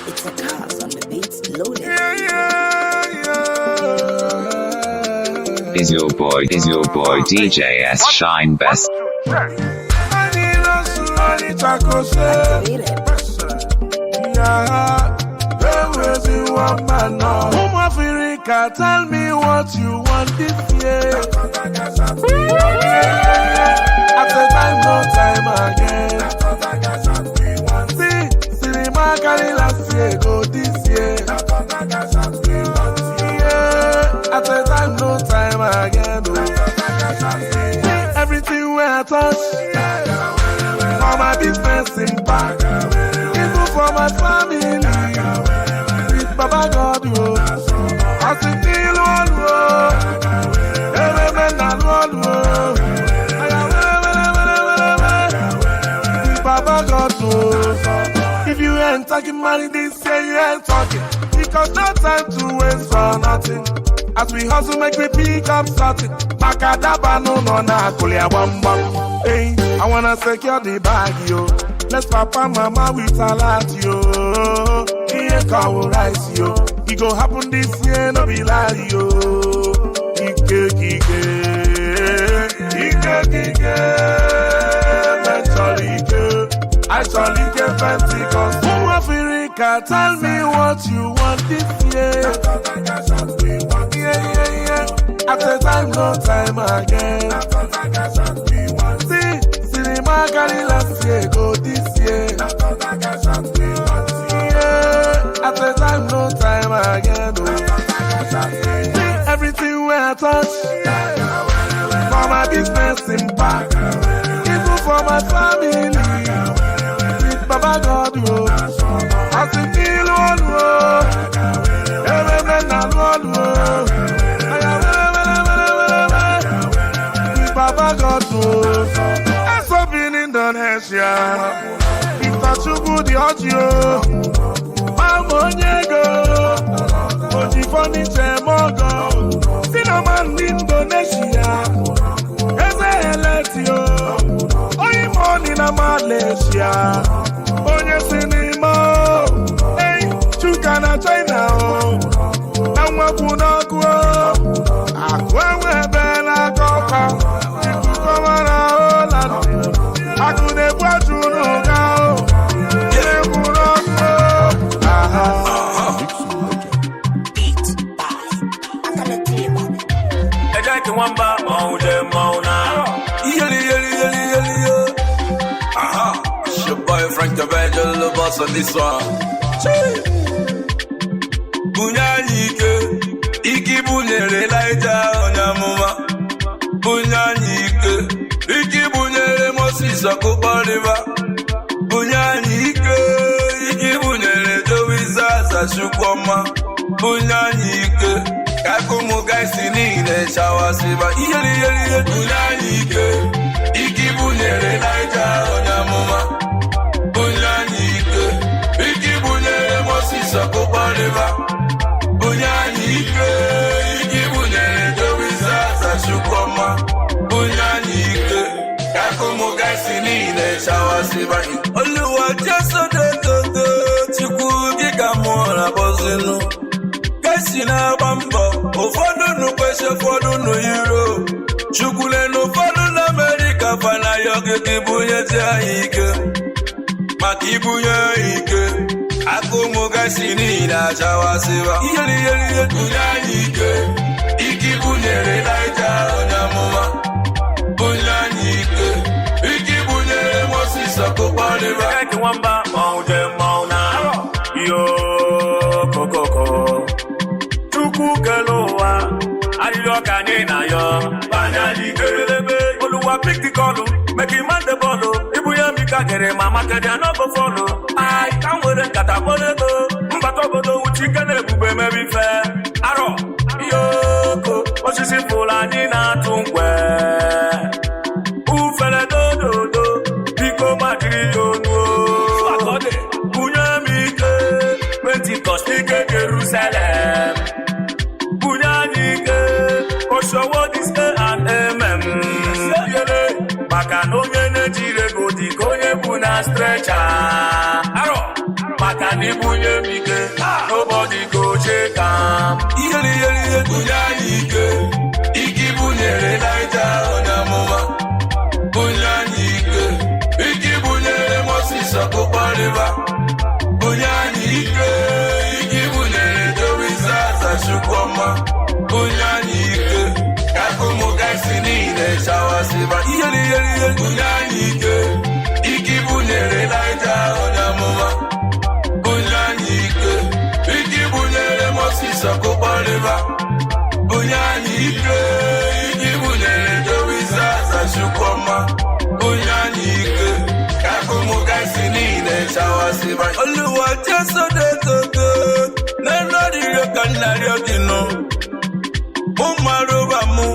It's a cause on the beats loaded. Yeah, yeah, yeah. Is your boy DJ S Shine Best? I need us to chakose. Activated. Yeah, there is one man now. Ụmụ Africa, tell me what you want this year. At a time, no time again. See, cinema carry last year, go this year. Yeah, at a time, no time again. Oh. See, everything where I touch, for my business impact, even for my family. With Baba God, oh, I see the one, oh, every man and one, oh. With Baba God, oh. If you ain't talking money this year, you ain't talking. Because no time to waste for nothing. As we hustle, make we pick up something. Makadaba no no na kulia bam bam. Hey, I wanna secure the bag, yo. Let's papa mama with a lot, yo. Here cow rice, yo. It go happen this year, no be lie, yo. Ike ike, ike ike, mentally ike. I shall get Pentecost. Who Africa, tell me what you want this year. Yeah, yeah, yeah. At a time, no time again. See, cinema carry last year, go this year. Yeah, at a time, no time again. Oh. See, everything where I touch, for my business impact, even for my family. With Baba God, oh, I see the one, oh, every man and one, oh. With Baba God, oh, I in Indonesia. Peter Chukwu dị ọjị o, Mama onye ego, o ji fọniche eme ọgọ, si na ma ndị Indonesia, eze eleti o, onye mọni na Malaysia, onye si n'ime o, ei, Chuka na China o, na nwekwu n'ọkụ o, akụ enwe ebe n'aka ọka, ikuku ọma na Holland, akụ na-egbu ajụ n'ụga o, egwu n'ọkụ o, aha. Beat by Akalatima. Ẹ jẹ́ kí wọ́n bá ọ̀hún jẹ mọ́ náà. Yeli, yeli, yeli, yeli, yo. Aha, it's your boy Frank the Angel, the boss on this one. Bunye anyị ike, ike bunyere Elijah onye amụma. Bunye anyị ike, ike bunyere Moses ọkụkọ riva. Bunye anyị ike, ike bunyere Jowizaza Chukwuma. Bunye anyị ike, ka aka ụmụ gaisi niile chawasịba. Iyeri iyeri ihe bunye anyị ike, ike bunyere Elijah onye amụma. Bunye anyị ike, ike bunyere Moses ọkụkọ riva. Bunye anyị ike, ike bunyere Jowizaza Chukwuma. Bunye anyị ike, ka aka ụmụ gaisi niile chawasịba. Oluwa Jesu dododo, Chukwu gị ka mụ na-akpọzinụ. Gaisi na-agba mbọ, ụfọdụ nụ kwesị ụfọdụ nụ Europe. Chukwule na ụfọdụ na Amerịka fanayo gị ka ibunye anyị ike. Maka ibunye anyị ike, aka ụmụ gaisi niile achawasịba. Iyeri iyeri ihe bunye anyị ike, ike ibunyere Elijah onye amụma. Bunye anyị ike, ike ibunyere Moses ọkụkọ rịba. Ẹ jẹ́ kí wọ́n bá ọ̀hún jẹ mọ́ náà. Yóò kókókó. Chukwu kele ụwa, arịrịọ ka anyị na-ayọ. Banye anyị ike. Oluwa pick the call, make him man the ball. Ibu ya mika gere ma maka dị anọgo fọlụ. Ai, ka m were nkata kpọrọ ego. Mbata obodo wuchi ike na ebube mere ife. Arọ, yoko, osisi fụrụ anyị na-atụ ngwe. Ufere dododo, biko ma jiri ya onu o. Bunye m ike, Pentikọst ike Jerusalem. Bunye anyị ike, Oshowo diske and mm. Yele, maka na onye na-ejiri ego dị ka onye bụ na strecha. Arọ, maka And ibunye m ike, nobody go check am. Iyeri iyeri ihe, bunye anyị ike. Ike ibunyere Elijah onye amụma, bunye anyị ike. Ike ibunyere Moses ọkụkpọrịba, bunye anyị ike. Ike ibunyere Jowizaza Chukwuma, bunye anyị ike. Ka ụmụ gaisi niile chawasịba. Iyeri iyeri ihe, bunye anyị ike. Ike ibunyere Elijah onye amụma, bunye anyị ike. Ike ibunyere Moses ọkụkpọrịba, bunye anyị ike. Ike ibunyere Jowizaza Chukwuma, bunye anyị ike. Ka ụmụ gaisi niile chawasịba. Olúwa Jésù dé tótó lẹ́nu àríyọ ka nnarịọ gị nọ. Ụmụ arụba mụ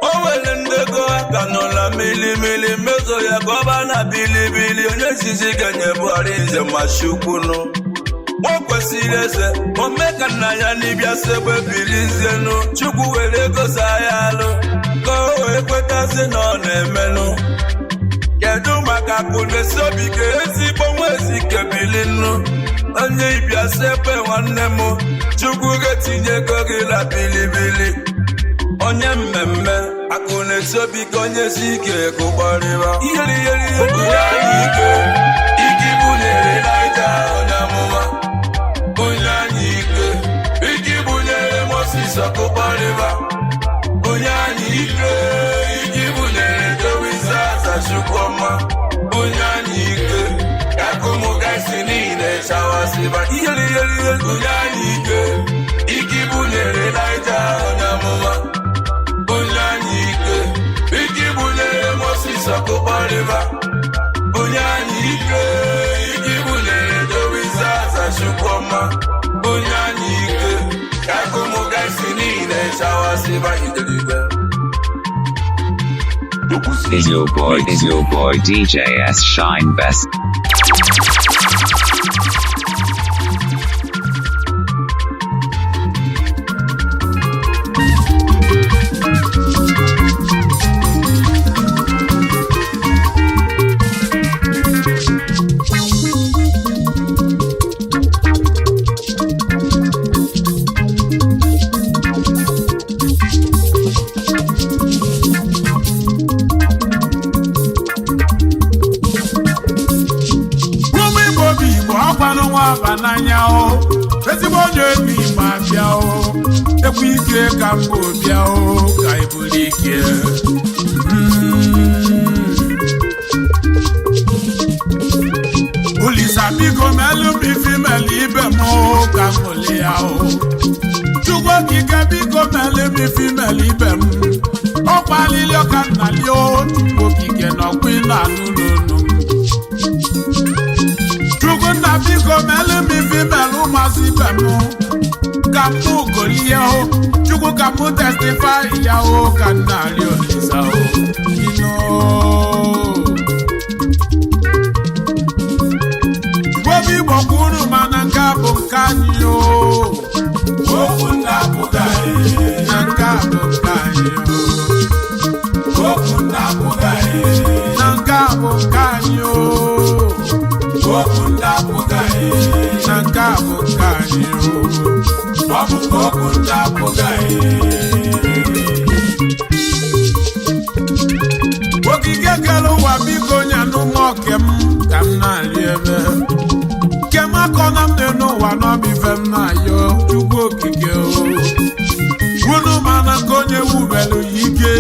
o nwere ndekọ aka nọla milimili mezo ya ka ọ ba na bilibili onye zizi ga-enye Buhari nze ma chukwunu o kwesịrị eze ome ka nna ya n'ịbịa segbe bilizienu. Chukwu were gosa ya alụ ka o wee kwetazi na ọ na-emenụ. Kedu maka akụ na-esi obi ka ezigbo nwa ezike bilinu onye ịbịa sepe nwanne m? Chukwu ga-etinye ego gị na bilibili onye mmemme akụ na-esi obi ka onye si ike kụkpọrịba. Iyeri iyeri ihe, bunye anyị ike. Ike ibunyere Elijah onye amụma, bunye anyị ike. Ike ibunyere Moses ọkụkpọrịba, bunye anyị ike. Ike ibunyere Jowizaza Chukwuma, bunye anyị ike. Ka ụmụ gaisi niile chawasịba. Iyeri iyeri ihe, bunye anyị ike. Ike ibunyere Elijah onye amụma, bunye anyị ike. Ike ibunyere Moses ọkụkpọrịba, bunye anyị ike. Ike ibunyere Jowizaza Chukwuma, bunye anyị ike. Ka ụmụ gaisi niile chawasịba iderigwe. Is your boy DJ S Shine Best. Ụmụ Igbo bụ Igbo ọkwanụ nwa aba n'anya o, ezigbo onye obi Igbo abịa o, ekwu ike ka mbụ bịa o, ka ebuli ike. Olisa biko melụ m ife melụ ibe m o, ka m ṅụlị ya o. Chukwu okike biko melụ m ife melụ ibe m, ọkwa alili ọka nnali o. Chukwu okike nọkwa ị na-anụ n'onu m. Chukwunna biko melụ m ife melụ ụmụazị ibe m, ka mụ golie o. Chukwu, ka mụ testify ya o, ka nna arịọ Olisa o ino. Igbo bụ Igbo kwuru, mana nke a bụ nke anyị o. Okwu ndapụgaghị. Na nke a bụ nke anyị o. Okwu ndapụgaghị. Na nke a bụ nke anyị o. Okwu ndapụgaghị. Na nke a bụ nke anyị o. Ọ bụ okwu ndapụgaghị. Okike kere ụwa, biko nyanụ m oke m ka m na-arị ebe nke m akọ na m dị n'ụwa n'ọbụ ife m na-ayọ Chukwu okike o. Unu mana nke onye wubelu ya ike,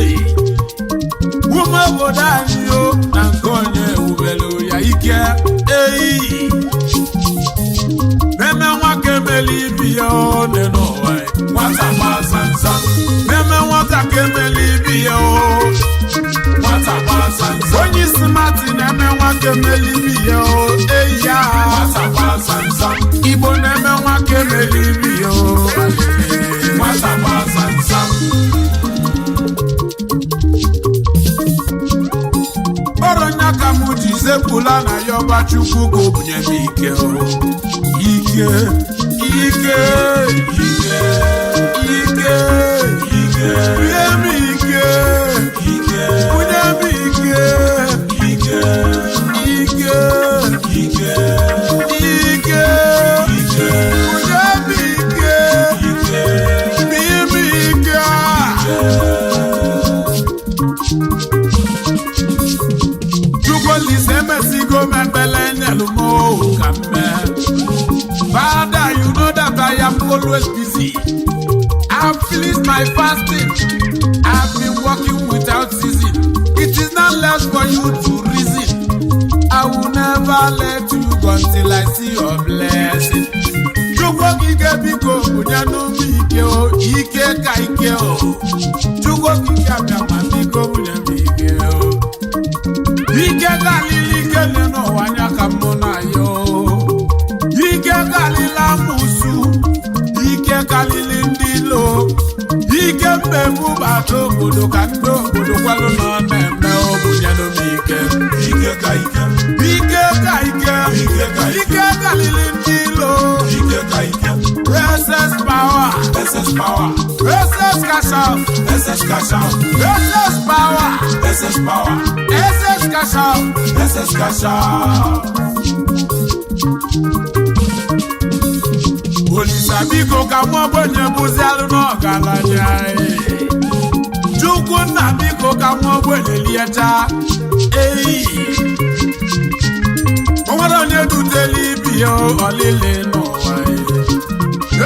ume obodo anyị o, na nke onye wubelu ya ike eyi meme nwa ka emeli ibi ya o dị n'ụwa. Nwata gba nza. Meme nwata ka emeli ibi ya o. Nwata gba nza. Onye isi mati na-eme nwa ka emeli ibi ya o eyi ya. Nwata gba nza. Igbo na-eme nwa ka emeli ibi ya o. Nwata gba nza. Ọrụ nya ka mụ ji sepụla na ya ọba Chukwu ka o bunye m ike o. Ike, ike, ike, ike, ike, bunye m ike, Ike. Bunye m ike, Ike. Ike, Ike. Ike. ka m mee. Father, you know that I am always busy. I've finished my fasting. I've been working without ceasing. It is not left for you to reason. I will never let you go until I see your blessing. Chukwu Okike, biko bunyenụ m ike o, ike ka ike o. Chukwu Okike abịa ma, biko bunye m ike o. Ike galili ike dị n'ụwa anya ka mụ na ya o. Ike galili amụsụ, ike kalili ndị ilo, ike mmegbu bata obodo ka ndị obodo kwalụ na ọ na-eme o. Bunyenụ m ike. Ike ka ike. Ike ka ike. Ike ka ike. Ike galili ndị ilo. Ike ka ike. SS power. SS power. SS cash out. SS cash out. SS power. SS power. SS cash out. SS cash out. Olisa, biko ka nwa ogbenye bụzialụ n'ọgaranya. Chukwu nna, biko ka nwa ogbenye liecha eyi. O nwere onye dutela ibi ya ọlịlị n'ụwa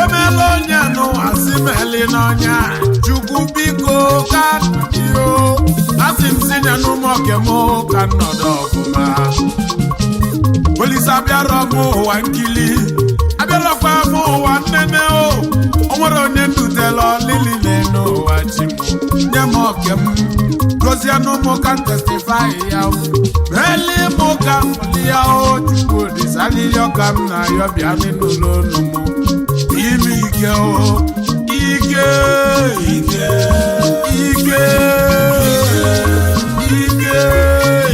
emela onye n'ụwa si meli n'ọnya. Chukwu, biko ka yo asị m si nye n'ụmụoke m ka nnọdụ ọfụma. Olisa, bịara m ụwa nkili, abịarakwa m ụwa nnene o. O nwere onye ndutela ọlịlị n'elu ụwa. Chi m, nye m oke m, gozie n'ụmụ ka m testify ya o. Meli m ka m ya o. Chukwu Olisa, alịlịọ ka m na-ayọ, bịa n'ụlọ ọnụ m ime ike o, ike ike ike ike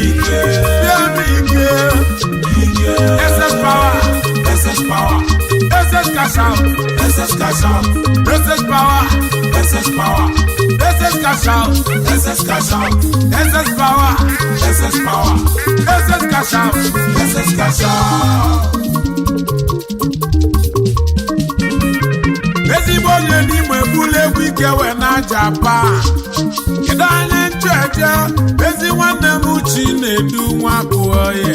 ike, bịa m ike. Ike. SS power. SS power. SS cash out. SS cash out. SS power. SS power. SS cash out. SS cash out. SS power. SS power. SS cash out. SS cash out. Ezigbo onye n'Imo ebula egwu ike wee na Japan. Kedu anya ncheje? Ezi nwanne m chi na-edu nwa oye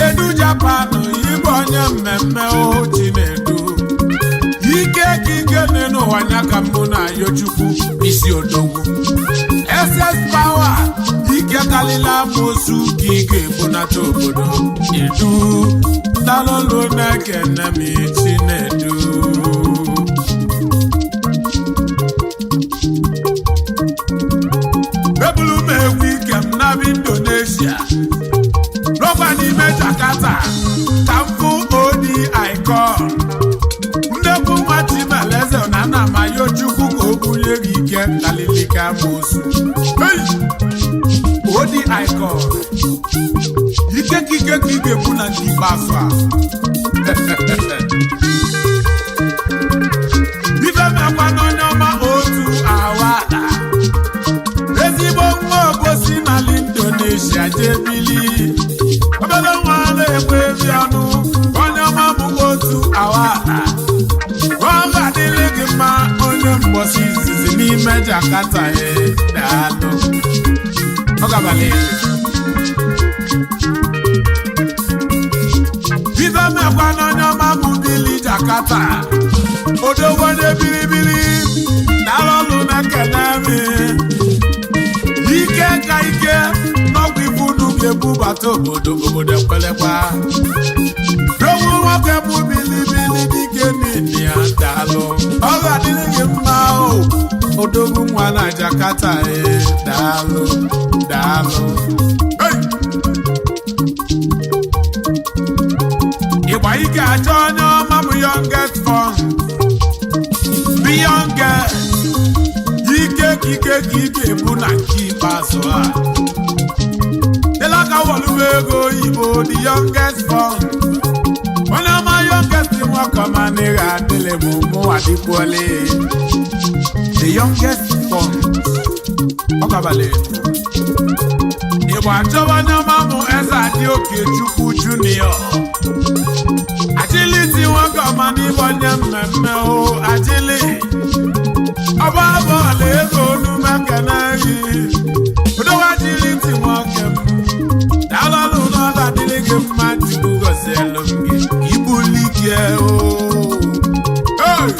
edu Japan, ịbụ onye mmemme o. Chinedu, ike ka ike dị n'ụwa anya ka mbụ na ayochukwu isi odogwu. SS power, ike karịla amosu ka ị ga-ebunata obodo. Edu dalụlụ na-ekene m, Chinedu. Ebulu m egwu ike m naba Indonesia, n'ọkwa n'ime Jakarta ka m fụ odi icon, nnekwu nwa Chimeleze na nna Mayochukwu ka o bunye gị ike kalilika amosu. Hey! Odi icon, ike ka ike ka ị ga-ebu na nke ikpeazụ a. Ife mekwa n'onye ọma otu awada, ezigbo nwa obosi n'ala Indonesia jebili, obere nwa na-ekwe ebi ọnụ. Onye ọma bụkwa otu awada. Ọ ga-adịrị gị mma, onye mgbọsi izizi n'ime Jakarta. E daalụ, ọ gabalị. Ife mekwa n'onye ọma bụ bili Jakarta, odogwu onye bilibili daalụ ọlụ na-ekene m. Ike ka ike n'ọgwụ ibu unu ga-ebubata obodo, obodo ekwelekwa. Dowu nwoke bụ bilibili dike n'ili ya, daalụ, ọ ga-adịrị gị mma o. Odogwu nwa na Jakarta, e daalụ, daalụ. Hey! Ịgba ike achọ onye ọma bụ youngest fund bụ youngest. Ike ka ike ka ike bụ na nke ikpeazụ a delaka wọlụwa ego oyibo. The youngest fund, onye ọma youngest nwoke ọma n'ịgha adịlị m mụnwa dịkwuole. The youngest fund, ọ gabalị. Ịgba achọba onye ọma bụ eze adị oke chukwu junior agility nwoke ọma n'ịbụ onye mmemme o. Agili ọba bọọlụ ego onumekene gị, odowe agility nwoke m, daalụ n'ọga adịrị gị mma. Chukwu gozie. ekenelu m gị ibuli ike o. Hey!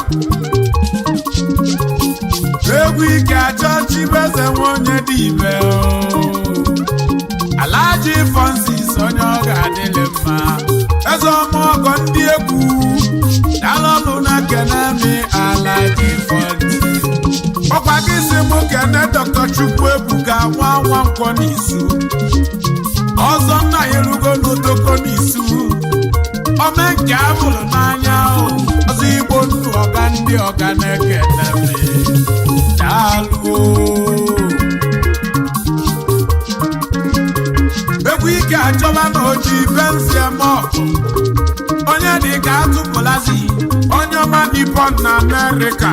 Egwu ike achọ Chibeze nwe onye dị ibe o. Alhaji Francis, onye ọ ga-adịlị mma, eze ọma ọgọ ndị egwu, dalọlụ na kenemi. Alhaji Francis, ọkwa gị si mụ kene Dr. Chukwu Ebuka nwa nwa nkwọ n'isu ọzọ, nna ya erugo n'otoko n'isu ome nke a hụrụ n'anya o. Ọzọ Igbo ndụ, ọga ndị ọga, na-ekene m, daalụ. Egwu ike achọba na oji benzi eme ọgụ, onye dị ka atụpụlazi onye ọma Nippon na Amerịka,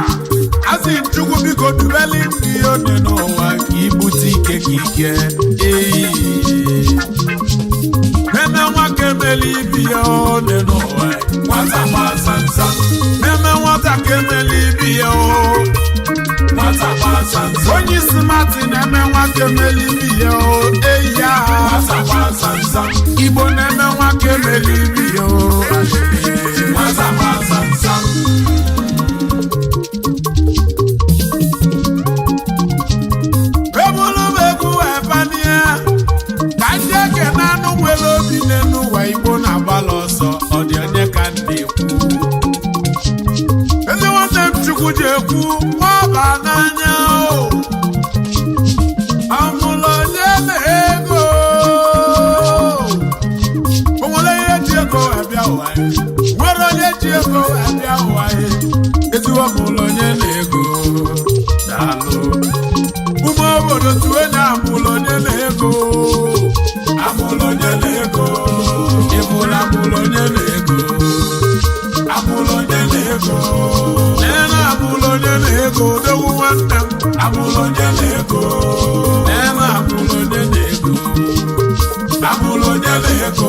asị Chukwu biko dubeli ndị onye n'ụwa ka ibute ike ka ike eyi meme nwa ka emeli ibi ya onye n'ụwa, nwata gbasa nsa meme nwata ka emeli ibi ya o. Nwata gbasa nsa, onye isi mati na-eme nwa ka emeli ibi ya o, eyi ya. Nwata gbasa nsa, Igbo na-eme nwa ka emeli ibi ya o. Nwata gbasa nsa. Ebulu m egwu ebanie ka ndị ekene anụ nwere obi n'elu ụwa. Igbo na-agbala ọsọ, ọ dị onye ka m na-ekwu? Ezi nwanne m, Chukwu ji ekwu nwaba n'anya o, amụlụ onye na-ego, o nwere ihe ji ego abịa ụwa ya, nwere onye ji ego abịa ụwa ya. Ezigbo mụlụ onye na-ego, daalụ. Ụmụ obodo, tue na amụlụ onye na-ego, amụlụ onye na-ego, ịbụla amụlụ onye na-ego, amụlụ onye na-ego, nene amụlụ onye na-ego, dogwu nwanne m, amụlụ onye na-ego, nene amụlụ onye na-ego, amụlụ onye na-ego.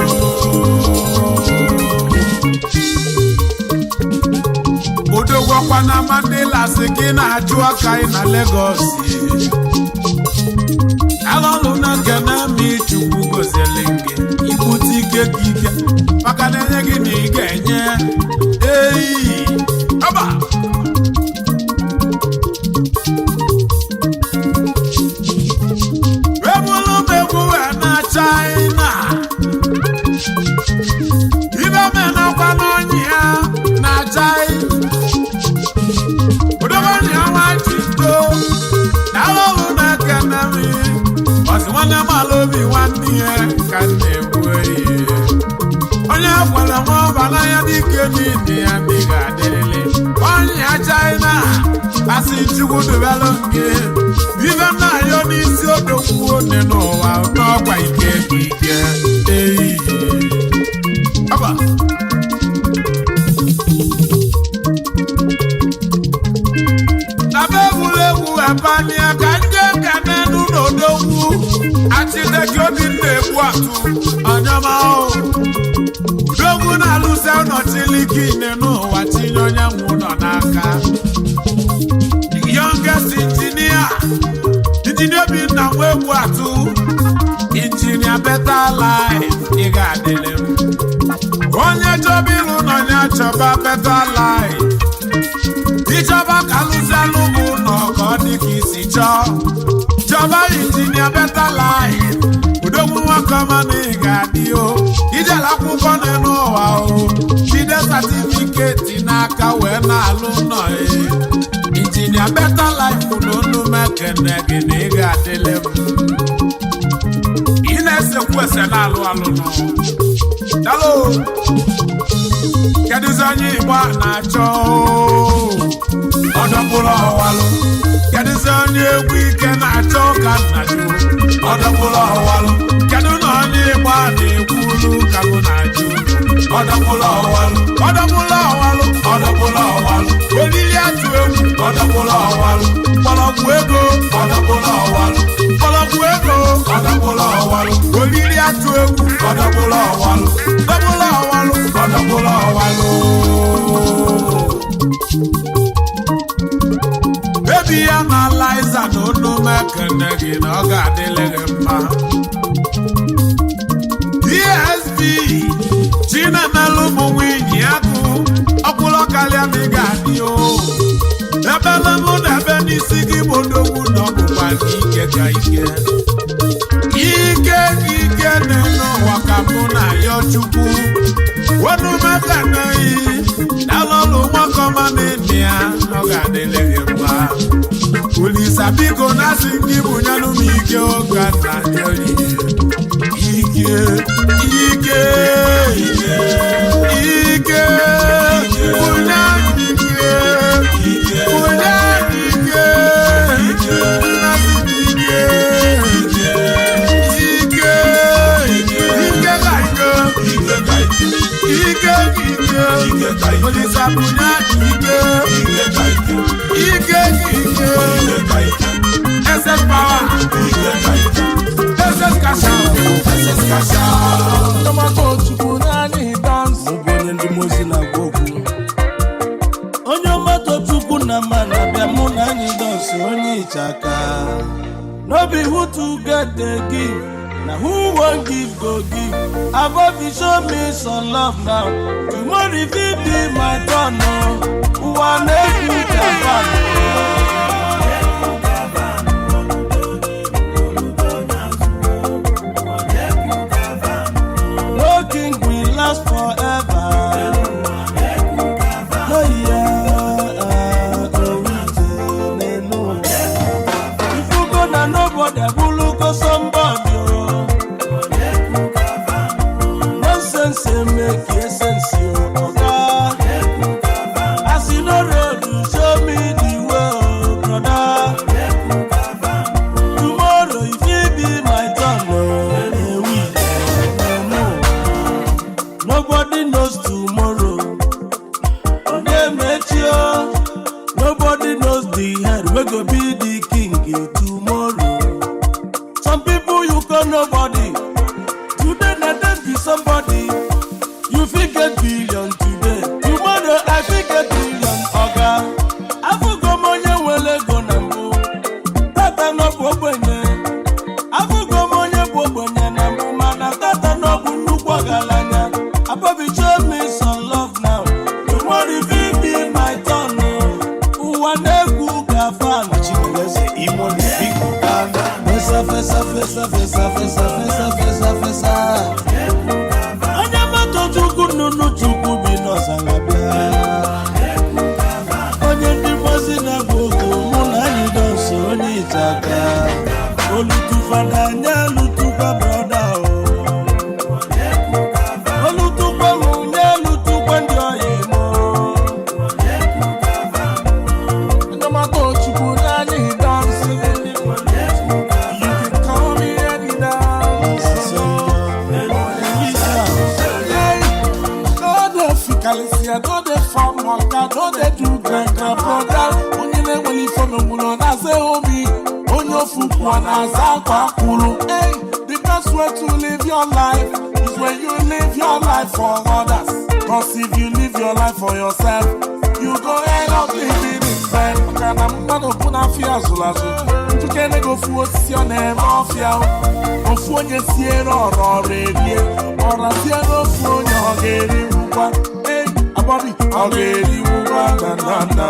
Odogwakwa na Mandela sị gị na-achụ aka ị na Lagos, alọlụ na nkene mi. Chukwu gozili gị ibute ike ka ike, maka na enye gị na ị ga-enye eyi ọba. Ebulu m egwu wee na China, ibe menakwa n'ọnyị ya na China. Odogwu ya nwa jito na alọlụ na ekene mi, ọsị nwanne m ala obi nwanne ya ka m na-egbu eyi onye kwere nwa ọba n'anya dike niile ya ndị ga-adịrịrị ọnya China. Asị Chukwu dubelụ gị ife m na-ayọ n'isi odogwu one n'ụwa n'ọkwa ike ka ike eyi ọba. Na be egwuregwu ebania ka ndị ka n'elu n'odogwu achideke obi na-egbu atụ ọnyọma o. Odogwu na-alụso nọchilike ine n'ụwa, tinye onye nwụ nọ n'aka. Youngest engineer, Engineer Obinna nwa egwu atụ, Engineer Better Life, ị ga-adịlị m. Onye chọba ịlụ nọ ya chọba Better Life, ịchọba ka alụzialụ bụ ụlọ ka ọ dị ka isi chọọ, chọba Engineer Better Life. Odogwu nwoke ọma na ị ga-adị o. Ijele akwụkwọ n'elu ụwa o, jide certificate n'aka wee na-alụ nọ e. Engineer Better Life na onu mekene gị na ị ga-adịlị m. Ị na-esekwu ese na-alụ alụ nụ, dalo. Kedụzi onye Igbo a na-achọ ọdọkwụrụ ọwalụ? Kedụzi onye egwu ike na-achọ ka nna jụ ọdọkwụrụ ọwalụ? Kedu na onye Igbo a na-ekwulu ka mụ na-ajụ? Ọdọkwụrụ ọwalụ, ọdọkwụrụ ọwalụ, ọdọkwụrụ ọwalụ, olili atụ egwu, ọdọkwụrụ ọwalụ, mgbọrọgwụ ego, ọdọkwụrụ ọwalụ, mgbọrọgwụ ego, ọdọkwụrụ ọwalụ, olili atụ egwu, ọdọkwụrụ ọwalụ, dọkwụrụ ọwalụ, ọdọkwụrụ ọwalụ. Bebi ya na Liza na onu mekene gị na ọ ga-adịlị gị mma. DSP Chinenye. Na-emelụ ụmụ nwunye agụ ọkwụlọ karịa ma ị ga-adị o. Ebele mụ na ebe n'isi gị bụ odogwu na ọ bụkwa ike ka ike ike ike n'elu ụwa ka mụ na ya Chukwu wọnumeka n'oyi dalọlụ nwakọma na-emi ya ọ ga-adịrị gị mma. Olisa biko na-asị gị bụnyelụ m ike ụka na ike ike ike ike bunye ike bunye ike nnasị ike ike ike ka ike ike ike Olisa bunye ike ike ike SS power, SS cash out, SS cash out. Tomato Chukwu naanị dance. Mụ bụ onye ndị mozi na-agwa okwu, onye ọmatọ Chukwu na mma na-abịa mụ na anyị dọsụ onye ịchaka. No be who to get dey give, na who wan give go give. Abobi, show me some love now. Tomorrow fit be my turn o. Ụwa na-egwu ka fan. No king will last forever. No, yeah, oh, we no. If you go na nobody, bulugo somebody. Oh. Nonsense make sense, oh, oga. As you no road, show me the way, oh, brother. Tomorrow if it be my turn, oh, eh, we eh, no. Nobody knows tomorrow. Onye mechi o. Nobody knows the head wey go be the king tomorrow. Some people you call nobody. Today na dem be somebody. You fit get billion today. Tomorrow I fit get billion, oga. Afụgo m onye nwere ego na mbụ. Tata nọ bụ ogbenye. Afụgo m onye bụ ogbenye na mbụ mana tata nọ bụ nnukwu ọgaranya. Abobi, show me some love now. Tomorrow fit be my turn o. Ụwa na-egwu ka fan. Chimeleze Imo na big. Fesa fesa fesa fesa fesa fesa fesa fesa. Onye moto Chukwu nnụnụ Chukwu bi n'ọzara bịa. Onye ndị mmozi na-agba okwu mụ na anyị dọsụ onye ịchaka. Olutu fada nye lutukwa brother o. Olutukwa mụ nye lutukwa ndị ọyị mụ. Tomato Chukwu naanị dance. You can call me any dance. Yeah, no dey fikalisia, no dey form waka, no dey do grand grand brother. Onye na-enwere ife n'omume ọ na-aza obi, onye ofu kwuo na-aza akwa kwuru. Hey, the best way to live your life is when you live your life for others. 'Cause if you live your life for yourself, you go end up living in pain. Maka na mmadụ bụ na afịa azụrụ azụ, njikere gị ofu osisi ọ na-eme ọfịa o. Ofu onye siere ọra ọra erie, ọra siere ofu onye ọ ga-eriwukwa. Ei, Abobi, ọ ga-eriwukwa na na na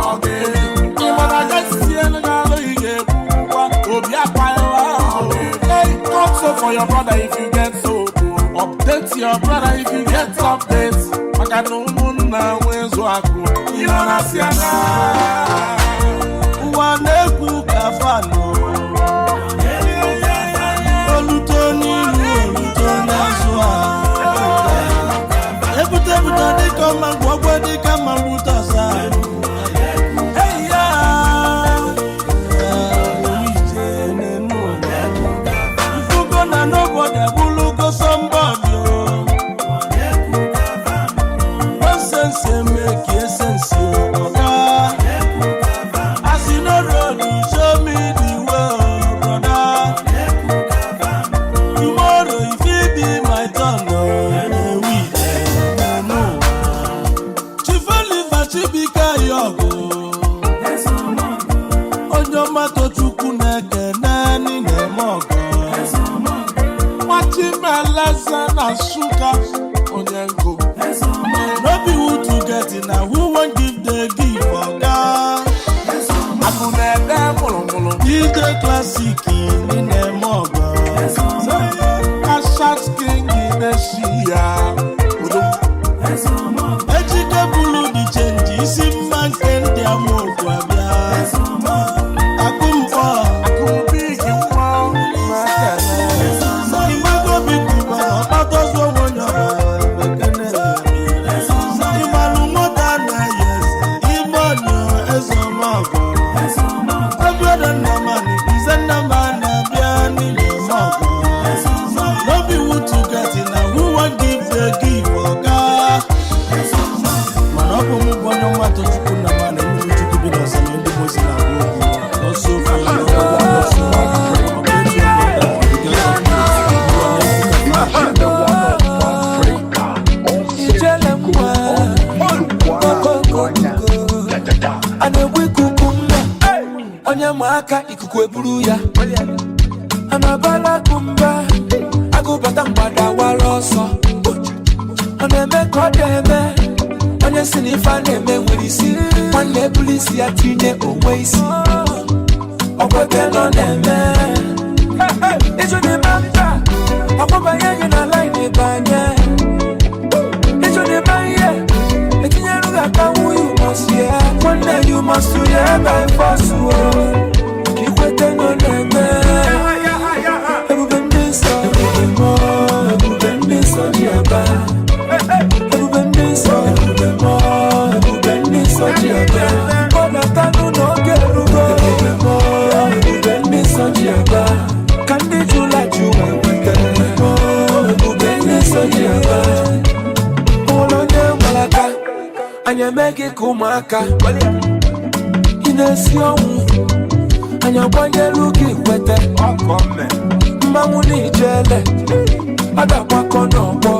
ọ ga-eri. Ị mana aga siere gị alụ ị ga-ekwukwa obi akpaghịwa. Hey, cut soap for your brother if you get soap o. Update your brother if you get updates. Maka na ụmụnna nwezu akụ ihe ọ na-asị ya na Ụwa na-egwu ka fan o. Oluto n'ihu oluto n'azụ a. Ebute ebute dịka ọma ngwọgwọ dịka mma mgbute ọzọ. Hey ya, ije n'enu ụwa. Ifugo na nobody abụlụgo somebody o. Nonsense make sense o, oga. As you no road, show me the way, oh, brother. Tomorrow if it be my turn, oh, eh, we eh, no. Chief Oliver Chibike Yogo. Onye ọma Tochukwu na-ekene nị na-eme ọgọ. Nwachimeleze na Nsụka onye nkụ. Classic ndị na-eme ọgọ. Ashat King in Asia. Ejike bụrụ dị change isi mma nke ndị amaokwu abịa. Akụmkpọ Akụmbigi nwa maka na. Imagobi kuba ọkpatọzụ onwe onye ọbụla bekene. Ịmalụ nwoke anaghị eze ime ọnyụ eze ọmọgọ. Obiọdọ Nnamani ize Nnamani abịa n'ile ọmọgọ. No be who to get na who wan give the give oga. Mana ọ bụ mụ bụ onye nwa Tochukwu Nnamani mmiri Chukwu bi n'ọzara ndị Mozi na-agwa okwu. Ọsọ ofe ọsọ Ijele nwa, okokoko, a na-egbu ikuku mma, onye ma aka ikuku eburu ya, a na-abala akụ mba, agụbata mgbada wara ọsọ, ọ na-eme ka ọ dị-eme, onye si na ife a na-eme nwere isi, nwanne ebulu isi ya tinye onwe isi, ọkwete nọ na-eme, ịjụ n'ime mba, ọkwụbanye gị na laịn ịbanye. Ịjụ n'ime ihe, etinyere gị aka nwu you must hear. Nwanne you must hear by force o. Ka ikwete nọ na-eme. Ebube ndị nsọ, ebube mmụọ, ebube ndị nsọ ji aba. Ebube ndị nsọ, ebube mmụọ, ebube ndị nsọ ji aba. Gbọdatanụ n'oge erugo. Ebube mmụọ, ebube ndị nsọ ji aba. Ka ndị jụrụ ajụ wee kweta. Ebube mmụọ, ebube ndị nsọ ji aba. Ụlọ onye nwere aka, anyị eme gị ka ụmụaka. Ị na-esi ọnwụ, anyị agbanyelu gị kwete. Mmanwụ na ijele, ọ ga-agbakọ n'ọgbọ.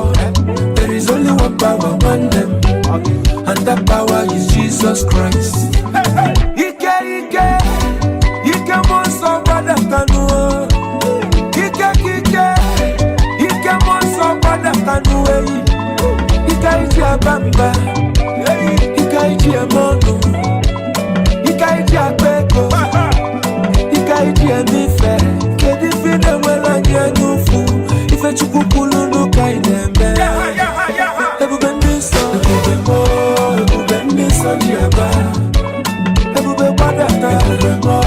There is only one power, nwanne m, and that power is Jesus Christ. Ike ike, ike mmụọ nsọ gbadatanụ. Ike ka ike, ike mmụọ nsọ gbadatanụ eyi. Ike iji aba mba, ike iji eme ọnụ, ike iji akpa ego, ike iji eme ife. Kedu ife ị na-enwere anyị anya ụfụ? Ife Chukwu kwuru n'ụka anyị na-eme. Ebube ndị nsọ, ebube mmụọ, ebube ndị nsọ ji aba. Ebube gbadata, ebube mmụọ,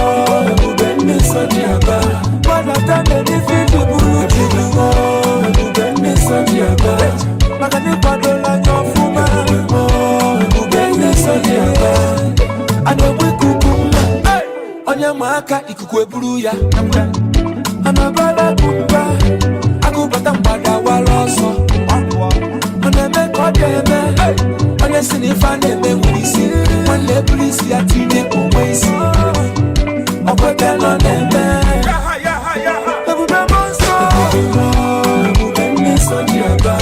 ebube ndị nsọ ji aba. Gbadata na ife iji bụrụ Chukwu mmụọ, ebube ndị nsọ ji aba. Maka na ịkwadola anya ọfụma. Ebube mmụọ, ebube ndị nsọ ji aba. A na-egbu ikuku mma, onye ma aka ikuku eburu ya. A na-abala akụ mba, agụbata mgbada wara ọsọ. Ọ na-eme ka ọ dị eme, onye si na ife a na-eme nwere isi, nwanne eburu isi ya tinye onwe isi. Ọkwete nọ na-eme. Ebube mmụọ nsọ, ebube ndị nsọ ji aba.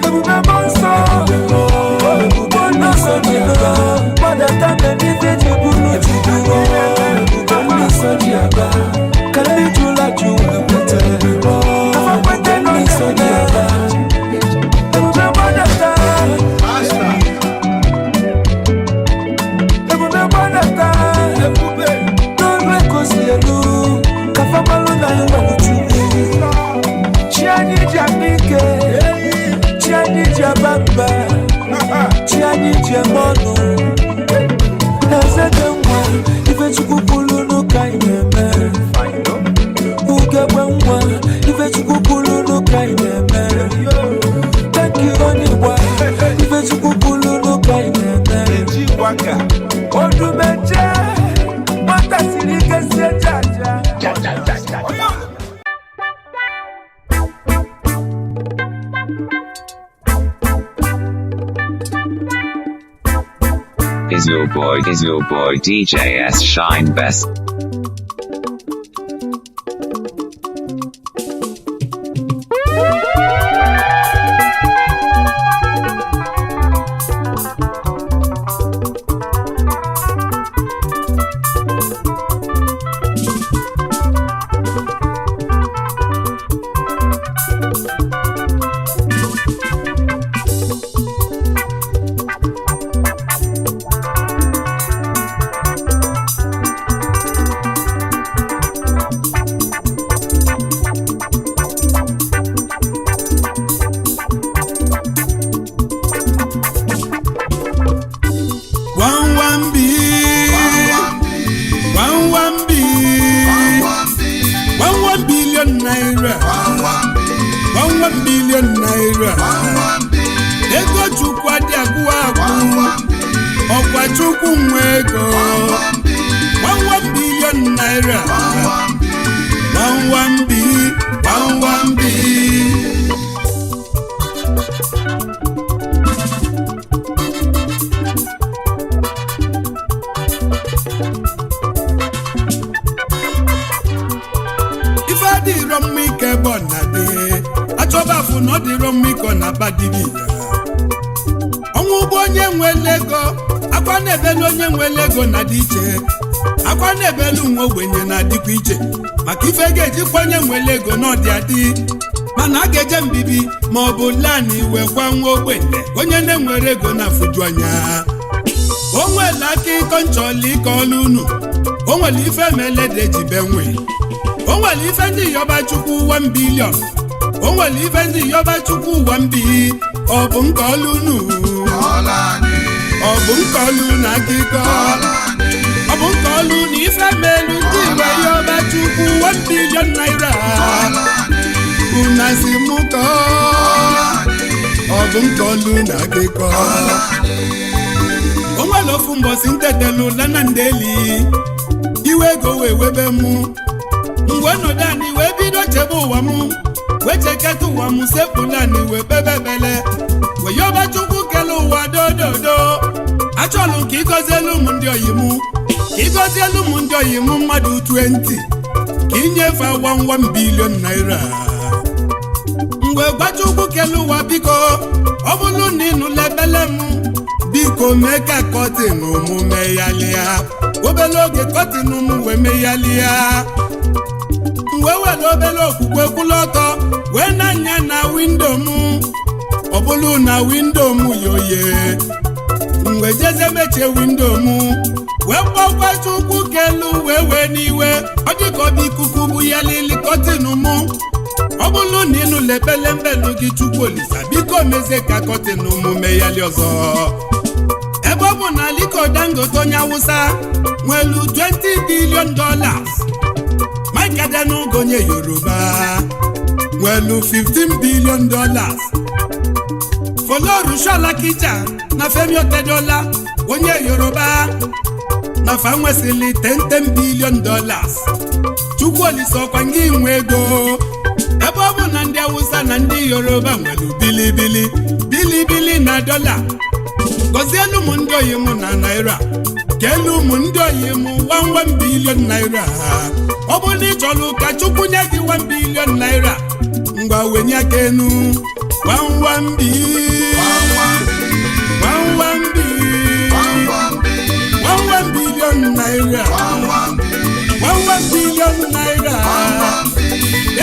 Ebube mmụọ nsọ, ebube ndị nsọ ji aba. Gbadata mere ife ji bụrụ Chukwu. Ebube ndị nsọ ji aba. Ka ndị jụrụ ajụ wee kwete. Afa kwete nọ nsọ ji aba. Ebube gbadata. Ebube gbadata. N'olu ekosi elu. Ka famalụ na enwere Chukwu. Chi anyị ji akpa ike. Chi anyị ji aba mba. Chi anyị ji eme ọnụ. Eze dị nwa, ife Chukwu kwuru n'ụka anyị na-eme. Ugegbe nwa, ife Chukwu kwuru n'ụka anyị na-eme. Thank you onye Igbo, ife Chukwu kwuru n'ụka anyị na-eme. Odumeje, nwata siri ike sie jaja. Is your boy DJ S Shine Best? Chukwu nwe ego. 11 billion naira. 11 B, 11 B. Ife adịrọ mma ike ebe ọ na-adị achọba afụ na ọ dịrọ mma ike ọ na-aba dibia. Ọnwụ ụgbọ onye nwele ego, akwa na-ebelu onye nwele ego na-adị iche, akwa na-ebelu nwa ogbenye na-adịkwa iche, maka ife ga-ejikwa onye nwele ego na ọdị adị, mana a ga-eje mbibi ma ọ bụ lani wekwa nwa ogbenye onye na-enwere ego na-afụju anya. O nwere aka ịkọ nchọla ike ọlụ unu. O nwere ife melede jibe nwe. O nwere ife ndị yọba Chukwu 1 billion. O nwere ife ndị yọba Chukwu 1 bi. Ọ bụ nke ọlụ unu? Ọ bụ nke ọlụ na akịkọ? Ọ bụ nke ọlụ na ife melu ndị igwe yọba Chukwu 1 billion naira? Una si mụ kọọ. Ọ bụ nke ọlụ na akịkọ? O nwere ofu mbọsi ntetelu lana ndeli iwe ego wee webe mụ mgbe nọdụ anyị wee bido chebe ụwa m, wee cheketa ụwa m, sepụla anyị wee kpebe ebele, wee yọba Chukwu kele ụwa dododo. Achọlụ ka ịgọzielu m ndị oyi m, ka ịgọzielu m ndị oyi m mmadụ 20, ka inyefe 11 billion naira. Mgbe gwa Chukwu kele ụwa, biko, ọ bụrụ na ị nụla ebele m, biko mee ka curtain mụ meghalịa. Obere oge curtain m wee meghalịa. M wee were obere okwukwe kwụlụ ọtọ wee na-anya na window m. Ọ bụrụ na window m yoye, m wee jeze mechie window m, wee kpọkwa Chukwu kelu wee wee n'iwe. Ọ dịka ọ bụ ikuku bụ ya lili curtain m. Ọ bụrụ na ịnụla ekpele mbelu gị, Chukwu Olisa, biko mezie ka curtain m meghali ọzọ. Ebe ọ bụ na Aliko Dangote onye Awụsa nwelu $20 billion, Mike Adenuga onye Yoruba nwelu $15 billion, Folorunsho Alakija na Femi Otedola onye Yoruba na fa nwesịrị $10 billion. Chukwu Olisa, ọkwa ngị nwe ego. Ebe ọ bụ na ndị Awụsa na ndị Yoruba nwelu bilibili bilibili na dọla, gọzielu m ndị oyi m na naira, kelu m ndị oyi m 11 billion naira. Ọ bụ na ị chọrọ ka Chukwu nye gị 1 billion naira, ngwa wenye aka enu. 11 bi, 11 bi, 11 billion naira, 11 billion naira.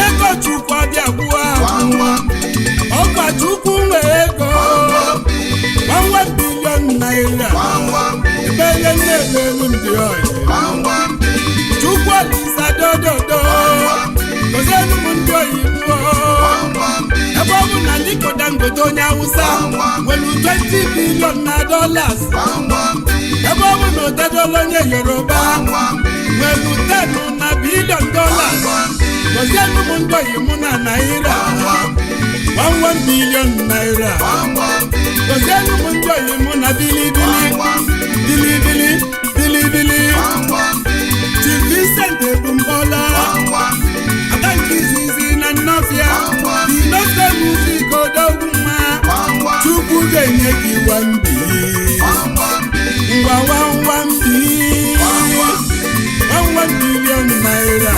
Ego Chukwu abịa gwuo agwụ. Ọkwa Chukwu nwe ego. 11 billion naira. Ebele na-emelu ndị oyi. Chukwu Olisa dododo, gozielu m ndị oyi mmụọ. Ebe ọ bụ na Aliko Dangote onye Awụsa nwere 20 billion na dollars, ebe ọ bụ na Otedola onye Yoruba nwere 10 na billion dollars, gozielu m ndị oyi mụ na naira, 11 billion naira. Gozielu m ndị oyi mụ na bilibili bilibili bilibili. Chief Vincent Ebumbola, aka nke izizi na Nnọfịa, Dinofe Music, odogwu nwa Chukwu ga-enye gị 1 bi. Ngwa, 11 bi, 11 billion naira.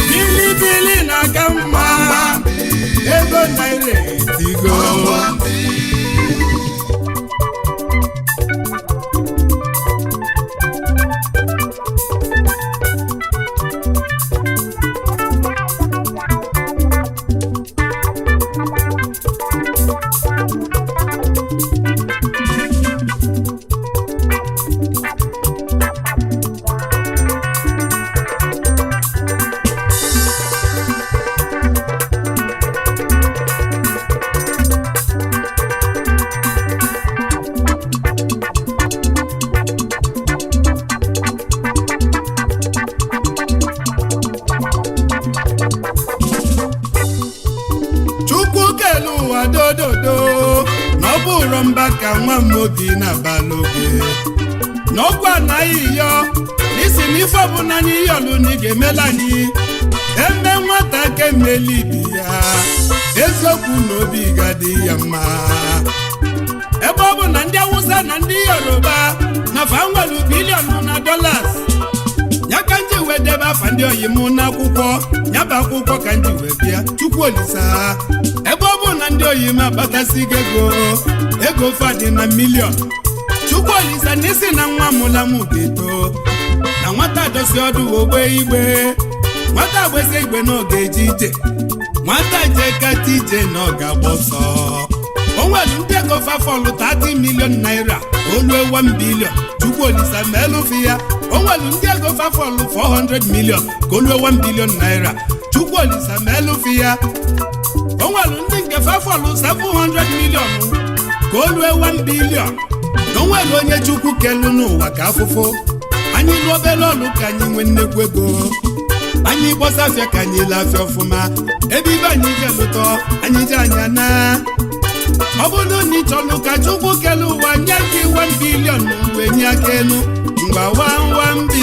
Bilibili na-aka mma ego naira etigo. bụrụ mba ka nwa m obi na-abalị oge na ọgwụ anaghị yọ n'isi na ife ọbụla anyị yọlụ na ị ga-emela anyị eme nwata ka emeli ibi ya eziokwu na obi ga-adị ya mma. Ebe ọ bụ na ndị Awụsa na ndị Yoruba na fa nwere billion na dollars, ya ka nji wee debe afa ndị oyi m n'akwụkwọ, ya bụ akwụkwọ ka nji wee bịa. Chukwu Olisa, ebe ọ bụ na ndị oyi m akpatasigo ego, ego fadị na million. Chukwu Olisa, n'isi na nwa mụla m ga-eto na nwata dosi ọdụ ogbe igbe, nwata gbesi igbe na ọ ga-eje ije, nwata jee kata ije na ọ ga-agba ọsọ. O nwere ndị ego fafọlụ 30 million naira olue 1 billion. Chukwu Olisa, melụfi ya. O nwere ndị ego fafọlụ 400 million ka olue 1 billion naira. Chukwu Olisa, melụfi ya. O nwere ndị nke fafọlụ 700 million ka olue 1 billion. Na o nwere onye Chukwu kelu n'ụwa ka afụfụ anyị lụọ obere ọlụ ka anyị nwee nnekwu ego, anyị gbọsafịa ka anyị lafịa ọfụma, ebe ibe anyị jelụtọ anyị ji anya na. Ọ bụrụ na ị chọrọ ka Chukwu kelu ụwa nye gị 1 billion, mgbe nye aka elu ngwa 11 bi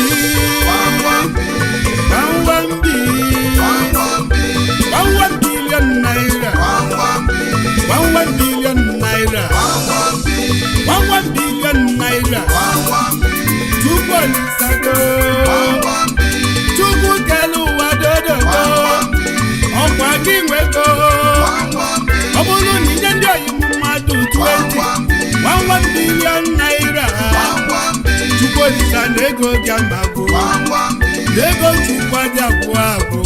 11 bi 11 billion naira, 11 billion naira, 11 billion naira. Chukwu Olisago, Chukwu kelu ụwa, dododo ọkwa gị nwego. Ọ bụrụ na inye ndị oyi mmadụ 20 11 billion naira, Chukwu Olisa, na ego gị amagbo na ego Chukwu adị agwụ agwụ.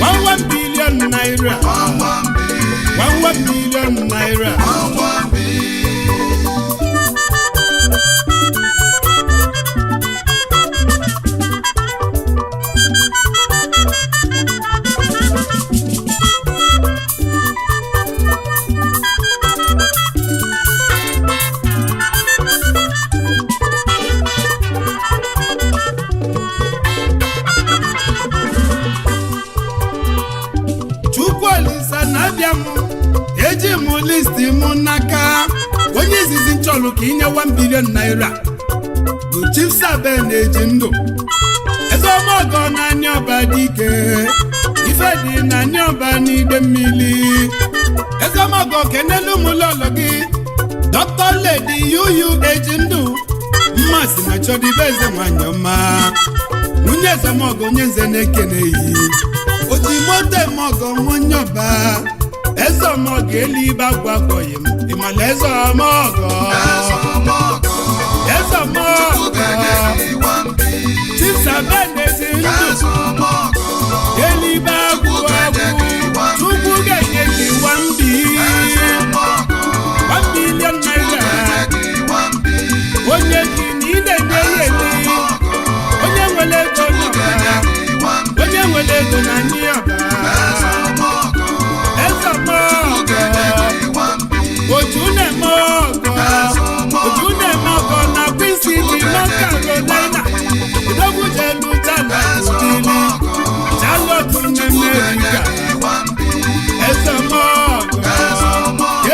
11 billion naira, 11 billion naira. Chukwu Olisa, na-abịa m eji m list m n'aka. Onye izizi nchọlụ ka inye 1 billion naira bụ Chief Sabe na-eji ndụ ezeọmọgọ na ọba dike ife dị na ọba n'ide mmiri. Ezeọmọgọ, kenelu m lọlọ gị, Dr. Lady Yuyu eji ndụ mmasị na chọdịbe eze nwanyị ọma, nwunye ezemọgọ, onye nze na-ekene yi oji moto emọgọ nwonye ọba. Eze ọmọgọ elibe agwa akpọghị m ịmala eze ọmọgọ, eze ọmọgọ. Chief Sabe na-ezi ndụ elibe agwụ agwụ. Chukwu ga-enye gị 1 bi 1 billion naira. Onye gị na ị na-enye ya eli, onye nwere ego n'ọba, onye nwere ego na ndị ọba. Eze ọmọgọ, otu na-eme ọgọ, otu na-eme ọgọ na Queen City, North Carolina. Odogwujelu chalọtili chalọtụ n'Amerika. Eze ọmọgọ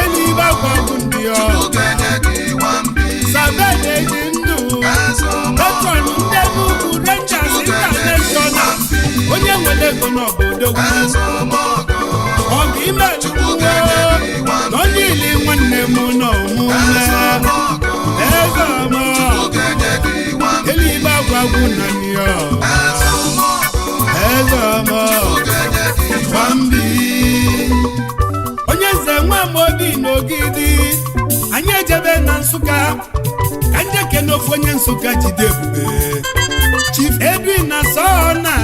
elibe akwagbu ndị ọgọ. Sabe na-eji ndụ patron ndị Enugu Rangers International, onye nwere ego n'obodo ọgụ ime chukwu na onye ili nwanne m nọ omume. Eze ọmọ eluigwe agwagwu na nyo eze ọmọ nwambi. Onye nze nwa Amobi n'Ogidi, anyị ejebe na Nsụka ka njeke n'ofu onye Nsụka jide ebube, Chief Edwin na Sọna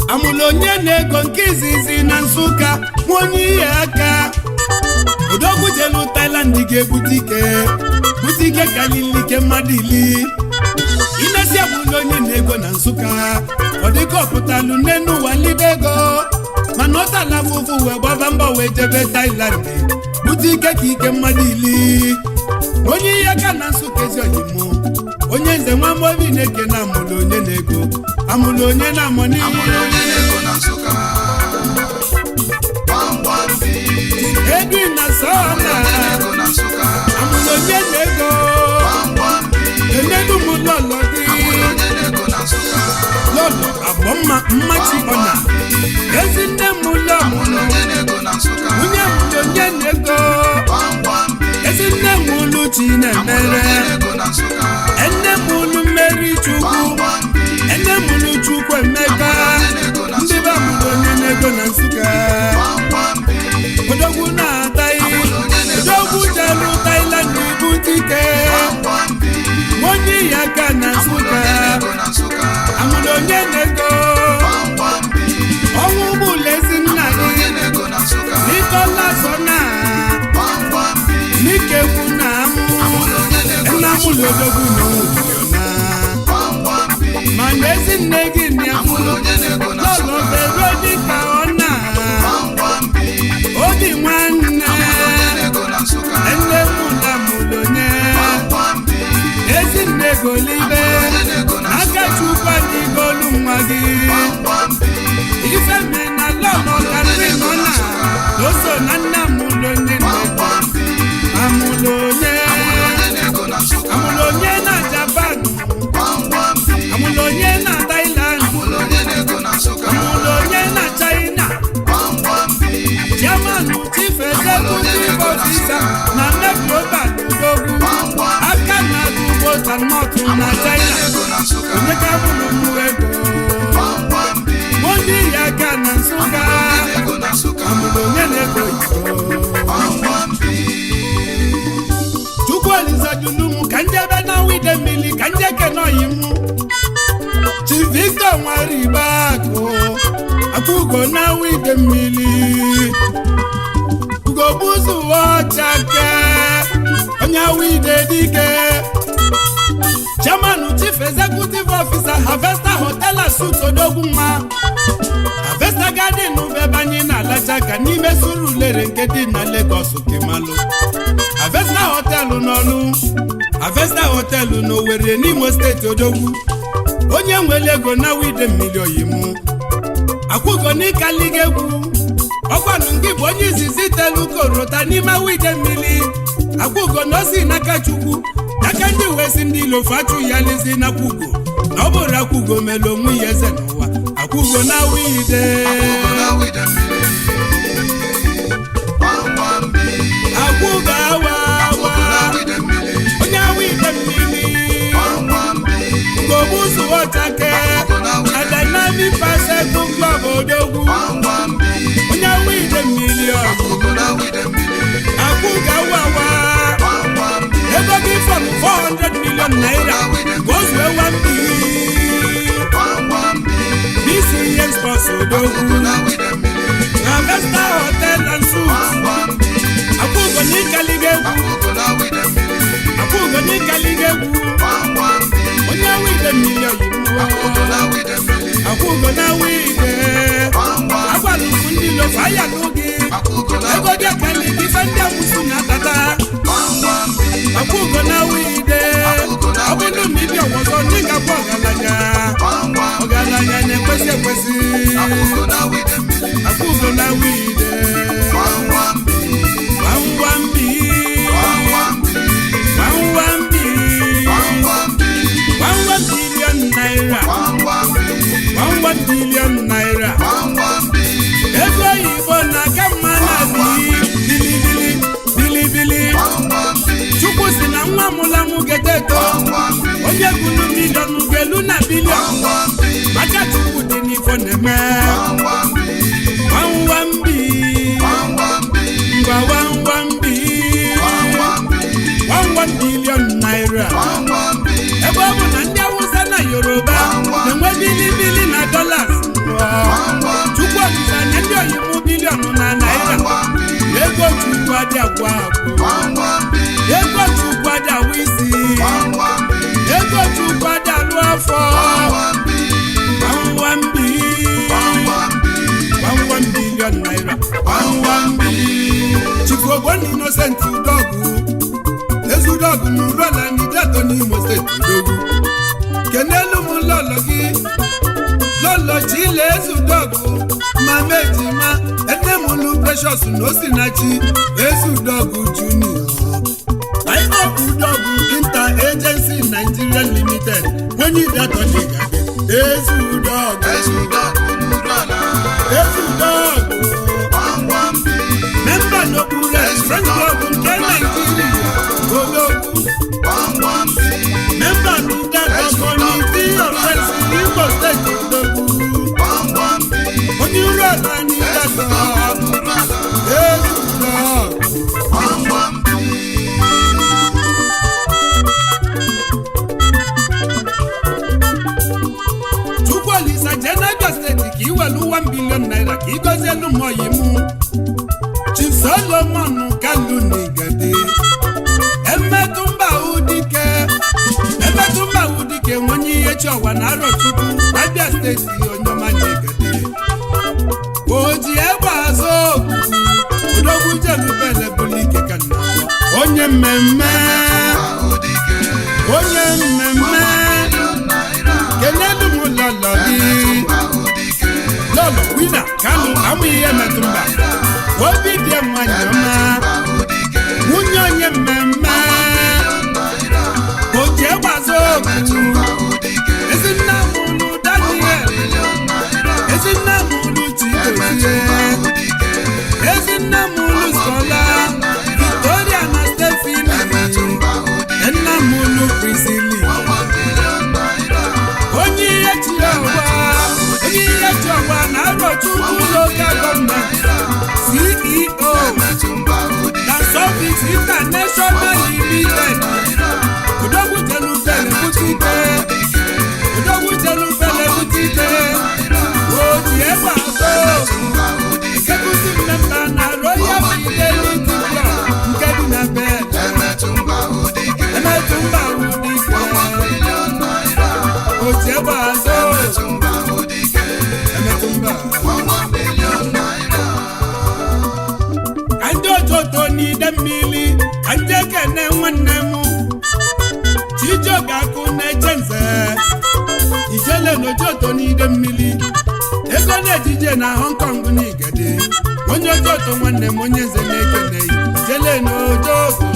amụlụ onye na-ego nke izizi na Nsụka, nwa onye ihe aka odogwu jelu Thailand ga-ebute ike, bute ike kalilike mmadụ ili inesi. Agbụlụ onye na-ego na Nsụka, ọ dịka ọpụtalụ n'enu ụwa libe ego, mana ọ tala afụfụ wee gbaba mbọ wee jebe Thailand bute ike ka ike mmadụ ili. Onye ihe aka na Nsụka, ezi oyimụ onye nze nwa Amobi na-eke na amụlụ onye na-ego, amụlụ onye na-amụ n'ihe. Edwin na Sọna. Amụrụ onye na-ego. Enelu m lọlọ gị. Lọlọ Agbọmma Mmachi Ọna. Ezi nne m lọmụlụ. Nwunye m dị onye na-ego. Ezi nne m ụlụ chi na-emere. Enne m ụlụ mmeri Chukwu. Enne m ụlụ Chukwu Emeka. Ndị be amụrụ onye na-ego na Nsụka. Odogwu na-ata ihe. Odogwu jelu Thailand ibute ike. Onye ya aka na Nsụka. Amụrụ onye na-ego. Ọnwụ gbula ezi nna gị. Nikola Sọna. N'ikegwu na amụ. Nna m lodogwu na nwụrụ na. Mana ezi nne gị na-amụ. Lọlọ Veronica Ọna. Obi nwanne. Nne m na mụrụ onye. Ezi nne golibe. Aka Chukwu adịgolu nwa gị. Ife me na lọlọ Katrin Ọna. Oso na nna mụrụ onye nne. Amụrụ onye. Amụrụ onye na Japan. Amụrụ onye na Thailand. Amụrụ onye na China. Chairman, Chief Executive Officer na Mebroba Odogwu. Aka na ugbo Sanmọtụ na China. Onye ka mụrụ mụ ego. Onye ya aka na Nsụka. Amụrụ onye na-ego iko. Chukwu Olisa dunu m ka njebe na wide mmiri ka njeke nọyi mụ. Chief Victor Nwaribe Akụ. Akụgo na wide mmiri. Ugobuzu ọchake. Onye wide dike. Chairman, Chief Executive Officer, Harvester Hotel and Suites, Odogwu nwa. Harvester Garden bụ ebe anyị na-alacha ka n'ime Surulere nke dị na Lagos Kemalụ. Harvester Hotel n'Ọlụ, Harvester Hotel n'Owerri n'Imo Steeti, Odogwu. Onye nwere ego na wide mmiri oyimu. Akwụgo n'ịkaliga egwu. Ọkwanụ gị bụ onye izizi telu korota n'ime wide mmiri. Akwụgo na osi n'aka Chukwu. N'aka ndị wee si ndị ilofu achụ ya lezi n'akwụgo. Na ọ bụrụ akwụgo mere onwe ya eze n'ụwa. Akwụgo na wide. Akwụgo awa awa. Onye wide mmiri. Ugogbuzu ọchake. Na Dynamic Bicycle Club Odogwu. Onye wide mmiri ọgụ. Akwụgo awa awa. Ego gị fọrọ 400 million naira. Ka o zuo 1 BCN Sports Odogwu. Na Vesta Hotel and Suites. Akwụgo n'ịkaliga egwu. Akwụgo n'ịkaliga egwu. Onye wide mmiri oyibo. Akwụgo na wide. Agwalụkwu ndị lofu aya n'oge. Ego dị akali gị ife ndị amụsụ na-atata. Akwụgo na wide. Ọ bụrụ na ịbịa ọzọ ndị ga-abụ ọgaranya. Ọgaranya na-ekwesị ekwesị. Akwụgo na wide. Gwamgwambi. Gwamgwambi. 1 billion naira. 1 billion naira. Ego oyibo na-aka mma na bilibili bilibili. Chukwu si na nwa mụla mụ geteto. Onye gụlụ million gelu na billion. Maka Chukwu dị n'ifo na-eme. Gwamgwambi. Ngwa gwamgwambi. 1 billion naira. Ebe ọ bụ na ndị Awụsa na Yoruba na-enwe bilibili na dollars. Chukwu Olisa nye ndị oyibo billion na naira. Ego Chukwu adị agwụ agwụ. Ego Chukwu adị awụ isi. Ego Chukwu adị alụ afọ. Gwamgwambi. 1 billion naira. Gwamgwambi. Chief Ogbonna Innocent Udogwu. Ezudogwu na Uruala n'Ideato n'Imo Steeti, Udogwu. Kenelu m lọlọ gị. Lọlọ Chile Ezudogwu, Mama Ejima, Enemulu Precious na Osinachi Ezudogwu Junior. IOP Udogwu Inter Agency Nigeria Limited, onye Idatọ Nigade, Ezudogwu. Ezudogwu. Member n'okpuru French Club nke Nigeria, Ologwu. Member n'Idatọ Committee of Friends Imo State, Odogwu. Onye uru ala n'Idatọ, Ezudogwu. Chukwuolisa, jee n'Abia Steeti ka iwelu 1 billion naira ka ịgọzie elu m oyi mụ Chief Solomon Kalu Nigade, Emetụmba Udike, Emetụmba Udike, nwenye ihe chiọwa na Arọchukwu, Abia Steeti, Onyema Nigade, oji egbe azụ okwu, odogwu jelubele bulike ka nna onye mmemme, onye mmemme. Kelelu m lọlọ gị, Lọlọ Wina Kalụ, amụ ihe metụmba obi dị nwanyị ọma, nwunye onye mmemme, oji egbazo okwu. Ezinne mụlụ Daniel, ezinne mụlụ Chigozie, ezinne mụlụ Sola, Victoria na Stephanie, nna mụlụ Priscilla. Onye ihe chi ọgba, onye ihe chi ọgba na Arọchukwu Local Government, CEO na Service International Limited. Odogwu jelubele butike, odogwu jelubele butike, oji egbe azụ, executive member na Royal Fidelity Club nke dị na Bed. Emetụmba Udike, oji egbe azụ, Emetụmba. Ka ndị ojoto n'ide mmiri, ka ndị ekene nwanne m Chijioke Akụ na-eche nze, ijele n'ojoto n'ide mmiri, ego na-ejije na Hong Kong n'Igede, onye ojoto, nwanne m, onye nze na-ekene ijele n'ojoto,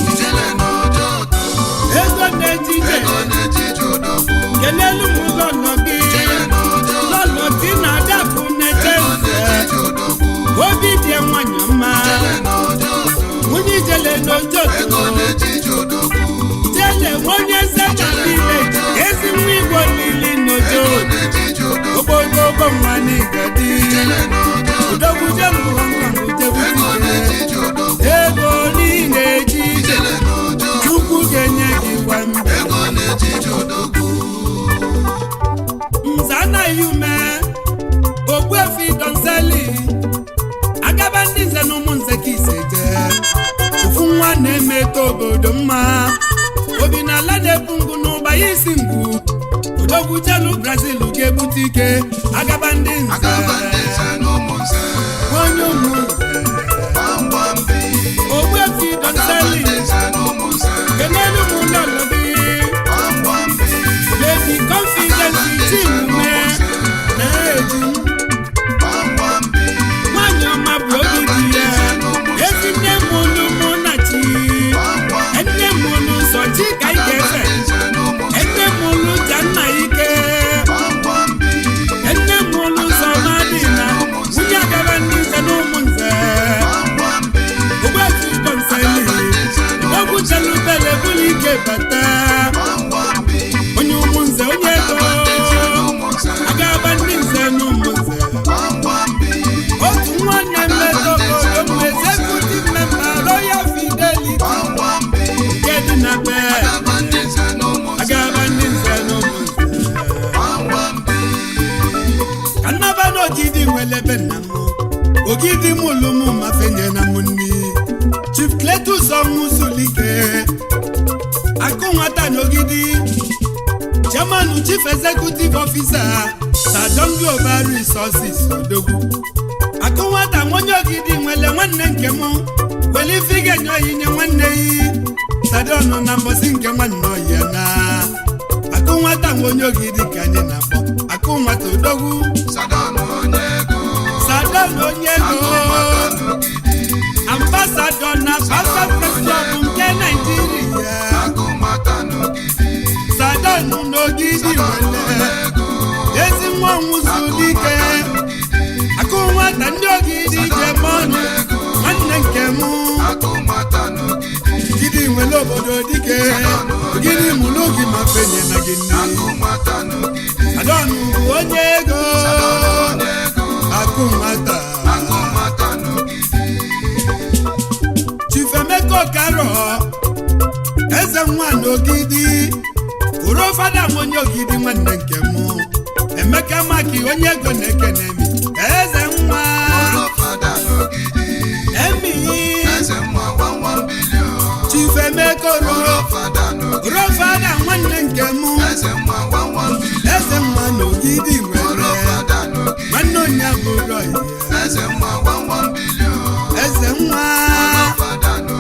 ego na-ejije. Kelelu m lọlọ gị, Lọlọ tí na Adakụ na-eche nze, obi dị nwanyị mma, nwunye ijele n'ojoto, jele onye eze na village, ezi nwa Igbo niile n'ojoto, ogbogogo nwa n'Igadi, odogwujelu Hong Kong, ego niile eji Chukwu ga-enye gị gwa mbe. Nze anaghị ume Ogbuefi Donseli, agaba ndị nze na ụmụ nze ka ise jee, ofu nwa na-emetọ obodo mma, obi na ala na-ebu ngụ n'ụba ya isi ngwu, odogwu jelu Brazil ga-ebute ike, agaba ndị nze, onye ụmụ nze. Ogbuefi Donseli, kenelu m lọlọ gị, Lady Confidence Chimume na-eji nwanyị ọma bụ obi dị ya, ezi nne m olu mụ na chi, nne m olu nsọ chi ka ị ga-efe, nne m olu ja nna ike, nne m olu nsọ madina, nwunye agaba ndị nze na ụmụ nze. Ogbuefi Donseli, ogwu chelubele bụrụ ike bata, onye ụmụ nze, onye ego, agaba ndị nze na ụmụ nze, otu nwanne mmetọ obodo m, executive member Royal Fidelity nke dị na be, agaba ndị nze na ụmụ nze. Ka nnaba n'Ogidi nwere ebe nna m, Ogidi mụlụmụ mafenye na m nni, Chief Cletus Ọnwụzulike, akụ nwata n'Ogidi, chairman, chief executive officer, Sadon Global Resources, odogwu akụ nwata, onye Ogidi nwere, nwanne nke m were ife ị ga-enye oyi nye nwanne yi Sadon na mbọsị nke nwanne oyi ya na akụ nwata nwa onye Ogidi ka anyị na-akpọ akụ. Nwata odogwu Sadon onye ego, ambassador na Pasa Press Club nke Naijiria. Sadon n'Ogidi nwere ezi nwa ọnwụ ike, akụ nwata ndị Ogidi jem ọnụ. Nwanne nke mụ, Ogidi nwere obodo dike. Ogidi mụrụ gị ma fenye na gị nne. Sadon bụ onye ego, akụ nwata. Chief Emeka Okaro, eze nwa n'Ogidi, oro fada m, onye Ogidi. Nwanne nke mụ, Emeka Maki, onye ego, na-ekene m. Eze nwa emi. Chief Emeka oro oro fada, nwanne nke mụ, eze nwa n'Ogidi nwere nwanne onye abụrụ ya. Eze nwa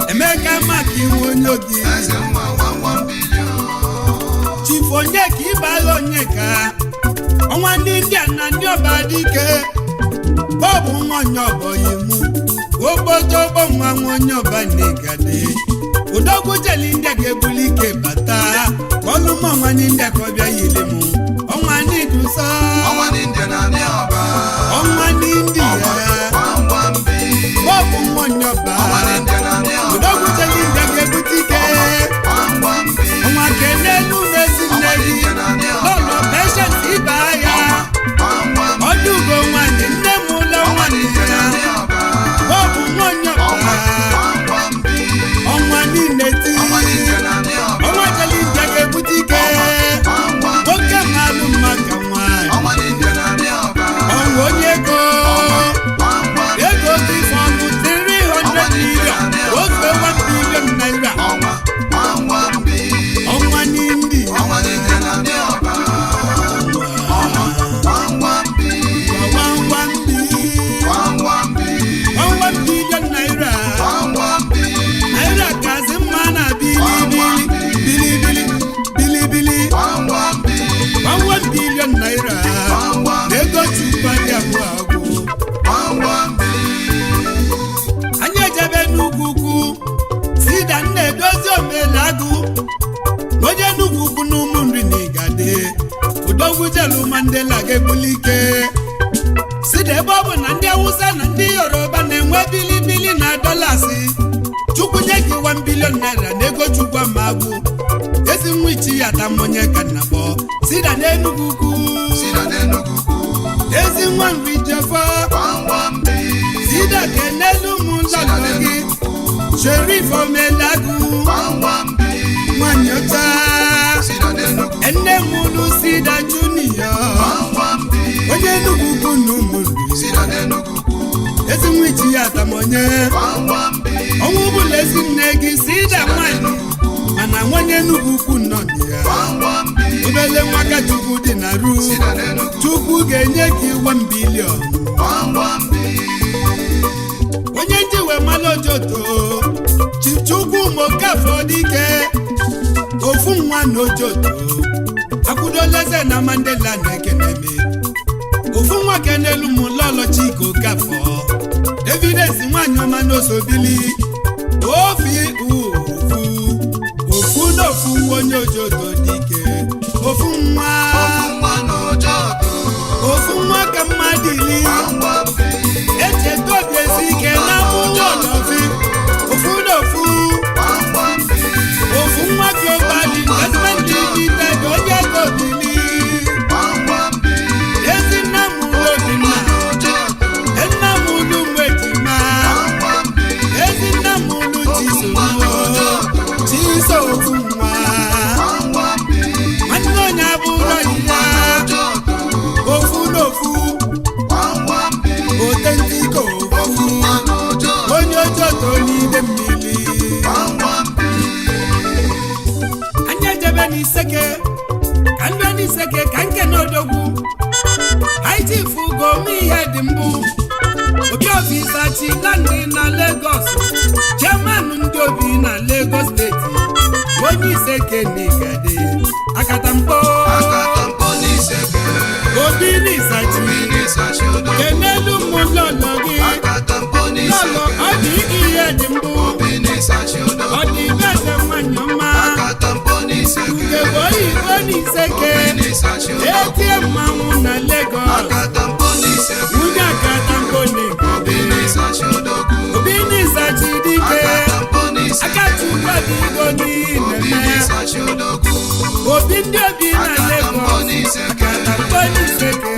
Emeka Maki nwe onye Ogidi. Chief onye ka ịbagha onye ka ọnwa ndị India na ndị ọba dike bọbụ nwa onye ọbọghị mụ ogbotogbo nwa nwa onye ọba na-egade udogwu jeli India ga-ebuli ike bata ka ọlụmọ ọnwa ndị India ka ọ bịa yili mụ ọnwa ndị dusa ọnwa ndị India bọbụ nwa onye ọba udogwu jeli India ga-ebute ike. Ọnwa kenelu n'ezi nne gị, lọlọ Patience ibe agha ọdụgo nwanyị, nne m ụlọ nwanne ya bọbụ nwa onye ọba. Ọnwa niile ti ọnwa jeli India ga-ebute ike, nwoke mmalụ mma ka nwanyị. Ọnwa onye ego, ego dị fọnụ 300 million ofe 1 billion naira. Ọnwa n'India, 1 billion naira, naira kazi mma na bilibili bilibili bilibili. 1 billion naira ego chukwu adị abụọ agwụ. Anyị ejebe n'ugwu ukwu sida nna edozi omelagụ, onye n'ugwu ukwu na ụmụ nri na Igade udogwu jelu Mandela ga-ebuli ike sida. Ebe ọ bụ na ndị Awụsa na ndị Yoruba na-enwe bilibili na dọlasị, Chukwu nye gị 1 billion naira na ego chukwu amagwụ ezi nwa ichi ya tamonye ka nna kpọ sida n'Enugwu ukwu, ezi nwa nri jefọ sida kenelu m lọlọ gị, Sherif Omelagụ, nwanyị ọcha, nne m unu Sida Junior, onye Enugwu ukwu na ụmụnri, ezi nwa ichi ya atamonye ọnwụ bụla ezi nne gị Sida nwanyị, mana nwanye Enugwu ukwu nọ na ya. Obele nwa ka Chukwu dị na ru, Chukwu ga-enye gị 1 billion. Onye njiwe mmalụ ojoto, Chichukwu Mokafọ dike, ofu nwa na ojoto akwụdoleze na Mandela na-ekeneme. Ofu nwa kenelu m lọlọ Chika Okafọ, evidence nwanyị ọma n'osobili ofi ofu ofu n'ofu, onye ojoto dike, ofu nwa, ofu nwa ka mmadụ ili echeta obi esi ike na mụwa ọdọfi ofu n'ofu, ofu nwa Global Investment Limited, onye ego bili. Ezi nna m Obinna, nna m ulu Mgbe ezi nna m ulu Chisom, Chiso, ofu nwa, nwanne onye abụrụ ya ofu n'ofu, otentiko ofu onye ojoto n'ide mmiri. Anyị ejebe n'Iseke ka ndị n'Iseke ka nke n'odogwu haitifu gomi ihe dị mbụ obi ofisachi landị na Lagos, chairman ndị obi na Lagos Steeti, onye Iseke n'Igade, akatamkpo obi Kenelu m lọlọ gị, lọlọ ọ dị ihe dị mbụ, ọ dị eze nwanyị ọma, ugegbe oyibo n'iseke, etie mmanwụ na Lagos, nwunye Akatampo n'Igbo, Obi n'Ịsachi dike, Akachukwu adịgo n'ineme, Obi ndị Obi na Lagos, Akatampo n'Iseke.